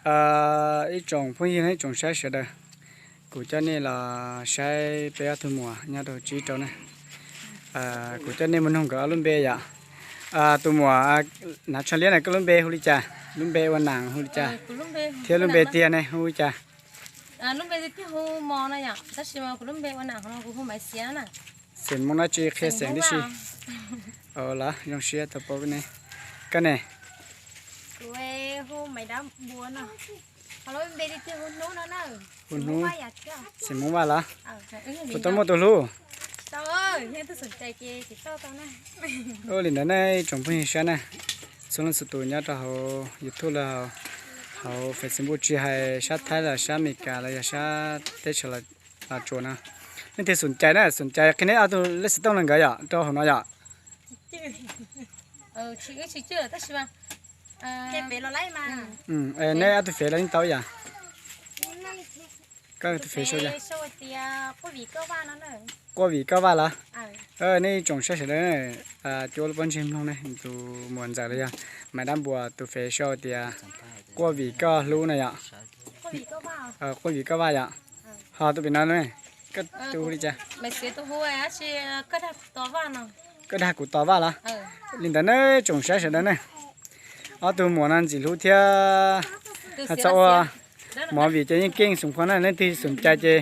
Ib tsoom phooj ywg, ib tsoom saib sawv daws, kuv coj nej los saib peb ob tug muam nyob rau tsib rau na. Kuv coj nej mus nug nkawd ob lub npe yom. Tus muam hnav tsho liab na, koj lub npe hu li cas? Lub npe ua nam hu li cas? Thiab lub npe tiag ne hu li cas? Xeem Hmoob dab tsi qhia xeem tib si. Los zoo siab tau paub ne. Koj ne? Hu Hnub. Xeem Hmoob Vaj los? Puas tau muaj tus hlub? Ua li ntawd ne ib tsoom phooj ywg saib na, txhua leej txhua tus nyob rau hauv YouTube los hauv Facebook, tsis hais sab Thaib los sab Amelikas los yog sab teb chaws Los Tsuas no, leej twg xoom cai na, xoom cai qhia neb ob tug lej xov tooj los nkawd yom, rau hauv no yom. Neb ob tug fev los yeej tau yom. Koj tus fev sau yog Quaj Vim Koj Vaj los? Nej ib tsoom saib sawv daws, cua lub pob ntseg mloog ne, tus muam ntxawm los yog Maiv Dab Npuas tus fev sau tias Quaj Vim Koj Hlub no yom. Quaj Vim Koj Vaj yom. Ho tus pem no ne, koj tus hu li cas? Koj dag kuv tos vaj los? Li ntawd ne tsoom saib sawv daws ne, ob tug muam no ntxim hlub thiab txawj ua movie ces yeej keej xoom phom na, leej twg xoom cai ces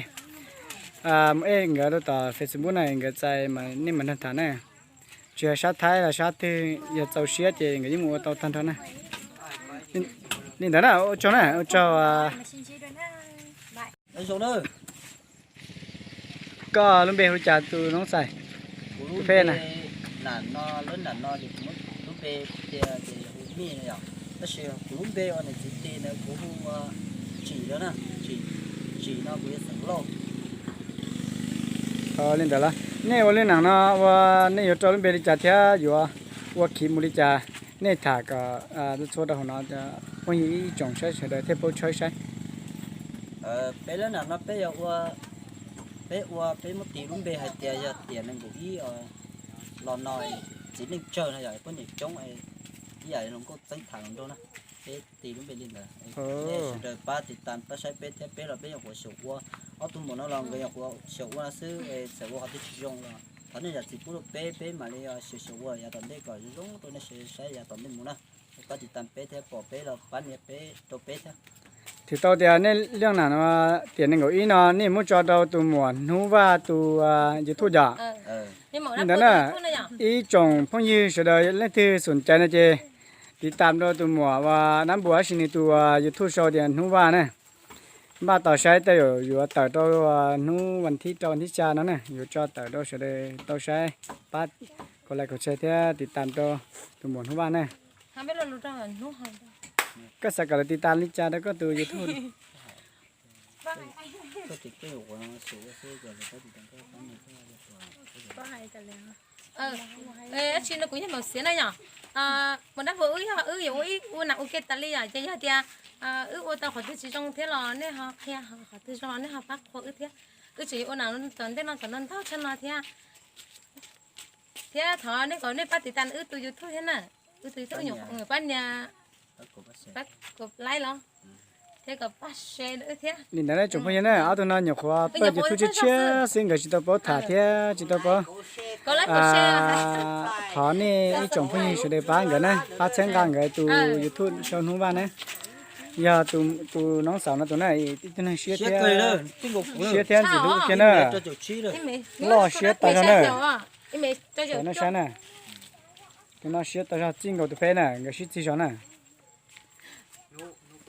mus ej nkawd rau tom Facebook na, nkawd txais nej mam nrog tham na. Tsis hais sab Thaib los sab twg yog txaus siab ces nkawd yeej mus ua tau tag nrho na. Li ntawd na, ua tsaug na, ua tsaug. Koj lub npe hu li cas tus noob xais? Kuv lub npe, nam no, lub nam no ces kuv muab lub npe tias ces hu Mij no yom, tab sis kuv lub npe uas niam txiv tis ntawd kuv hu ua Tsim no na, Tsim, Tsim no kuv yog xeem Lauj. Li ntawd los nej ua lub nam no ua, nej yuav rau lub npe li cas thiab yuav ua khiv mus li cas? Nej tham kom txhua txhua rau hauv no, phooj ywg ib tsoom saib sawv daws thiaj paub tshawb saib. Peb lub nam no peb yuav ua, peb ua peb muab tis lub npe hais tias yog tiam nees nkaum ib los no txiv neej tsawg no yog poj niam coob ib yam hluas nkauj txeeb tham hluas nraug na, peb tis lub npe li ntawd. Nej sawv daws pab tiv tas pab saib peb thiab, peb los peb nyuam qhuav xyaum ua, ob tug muam no los nkawd nyuam qhuav xyaum ua no xwb, txawm ua qhov twg tsis zoo los thov nej zam txim pub rau peb, peb mam li xyaum xyaum ua yav tom ntej kom zoo zoo rau nej sawv daws saib yav tom ntej mus na. Pab tiv tas peb thiab, pom peb los pab nias peb rau peb thiab. Twb tau tias nej lub nam no tiam nees nkaum ib no nej muab tso rau tus muam Hnub Vaj tus YouTube yom. Li ntawd na, ib tsoom phooj ywg sawv daws leej twg xoom cai no ces tiv tas rau tus muam uas Dab Npuas tab sis nws tus YouTube sau tias Hnub Vaj na. Npaj tos saib tej zaum yuav tawm rau hnub vas thib rau vas thib xya no na, yuav tso tawm rau sawv daws tau saib, pab kom like kom share thiab tiv tas rau tus muam Hnub Vaj na. Koj xav kom lawv tiv tas li cas rau koj tus YouTube? Dab tsi no kuv yog Maum Xiav na yom. Mas dab vua wb yog wb yuav ua ib ua nam ua ke tas li yom, ces yog tias wb ua tau qhov twg tsis zoo thiab los nej ho qhia, qhov twg zoo los nej ho pab qhua wb thiab. Wb tseem yuav ua nam tom ntej no kom ntau ntau tshaj no thiab. Thiab thov nej kom nej pab tiv tas wb tus YouTube thiab na. Wb tus YouTube nyuam qhuav pab nias, pab kom like los, thiab kom pab share wb thiab. Li ntawd tsoom phooj ywg na, ob tug no nyuam qhuab pawg YouTube tshiab tshiab xwb nkawd tsis tau paub tham thiab tsis tau paub. Thov nej ib tsoom phooj ywg sawv daws pab nkawd na, pab txhawb nqa nkawd tus YouTube sau Hnub Vaj na. Yog tus noob xaus no tus na, ib tug neeg siab thiab, siab thiab ntxim hlub kiag na. Loj siab tag zog na. Saib na, tus no siab tag zog txij nkaus tus peb na, nkawd sib txig zog na.